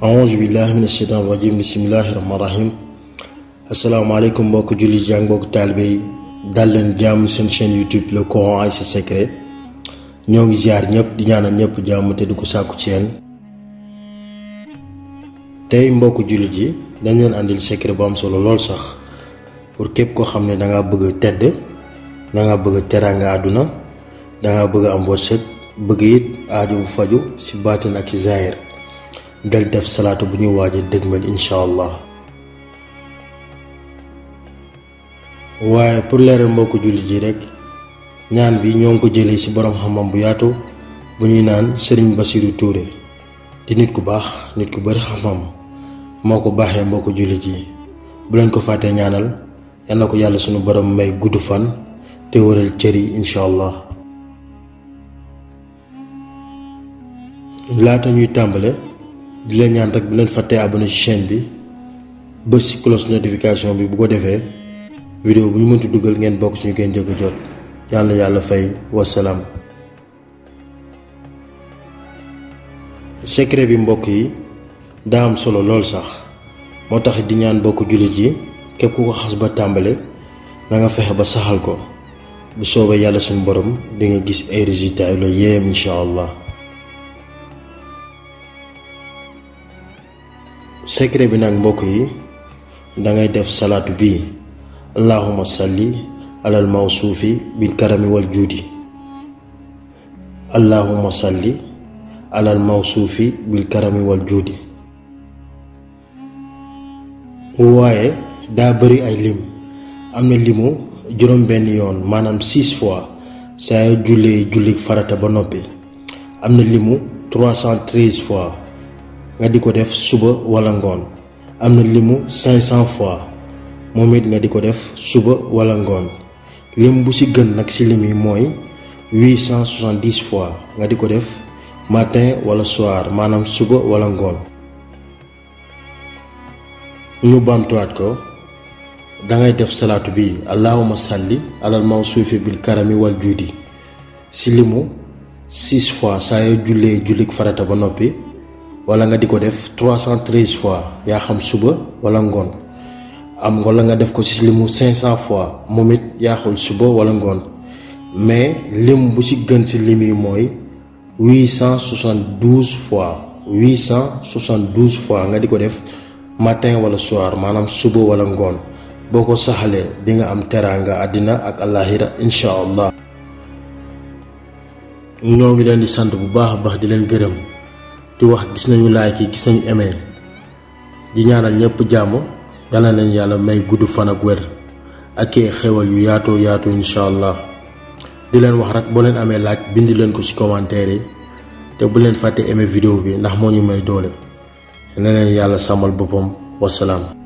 أعوذ بالله من الشيطان الرجيم بسم الله الرحمن الرحيم السلام عليكم mbokk jullit yi ak mbokk taalibe yi dal leen jàmm seen chaîne YouTube le Coran et ses secrets ñoo ngi ziar ñëpp di ñaanal ñëpp jàmm te di ko sàkku ci yéen tey mbokk jullit yi dañ leen andil secret bu am solo lool sax pour képp koo xam ne da nga bëgg tedd da nga bëgg teraanga àdduna da nga bëgg am wërsëg bëgg it aaju bu faju ci baatin ak ci zahir del def salaatu bu ñuy waaje dëgmal inshallah waaye pour leeral mbokk jullit ji rek ñaan bi ñoo ngi ko jëlee ci borom xam-xam bu yaatu bu ñuy naan Serigne Bassirou Touré di nit ku baax nit ku bari xam-xam moo ko baaxee mbokk jullit yi bu leen ko fàttee ñaanal yal na ko yàlla sunu borom may gudd fan te wëral cër yi inshallah laata ñuy tàmbale di leen ñaan rek bu leen fàttee abonné ci chaîne bi bës ci cloche notification bi bu ko defee vidéo bu ñu mënti dugal ngeen bokk suñu koy njëkk a jot yàlla fay wasalaam. secret bi mbokk yi daa am solo lool sax moo tax di ñaan bokk jullit yi képp ku ko xas ba tàmbale na nga fexe ba saxal ko bu soobee yàlla suñu borom di nga gis ay résultats yu la yéem incha allah. secret bi nag mbokk yi da ngay def salaatu bi allahumma salli alal mawsuufi bil karami wal juudi allahumma salli alal mawsuufi bil karami wal juudi waaye daa bari ay lim am na limu juróom benn yoon maanaam 6 fois saa yoo jullee jullik farata ba noppi am na limu 313 fois nga di ko def suba wala ngoon am na limu 500 fois moom it nga di ko def suba wala ngoon lim bu ci gën nag ci lim yi mooy 870 fois nga di ko def matin wala soir maanaam suba wala ngoon. ñu baamtuwaat ko dangay def salaatu bi allahumma salli alal mawsuufi bil karami wal juudi ci limu 6 fois saa yoo jullee jullik farata ba noppi wala nga di ko def 313 fois yaa xam suba wala ngoon am wala nga def ko ci limu 500 fois moom it yaa xool suba wala ngoon mais lim bu ci gën ci lim yi mooy 872 fois nga di ko def matin wala soir maanaam suba wala ngoon boo ko saxalee di nga am teraanga àddina ak àllaaxira incha allah. ñoo ngi leen di sant bu baax a baax di leen gërëm di wax gis nañu like yi gis nañu aimé di ñaanal ñëpp jàmm yàlla nañ yàlla may gudd fan ak wér ak xewal yu yaatoo yaatu incha allah. di leen wax rek boo leen amee laaj bindi leen ko ci commentaire yi te bu leen fàtte aimé vidéo bi ndax moo ñu may doole. ne leen yàlla sàmmal boppam wasalaam.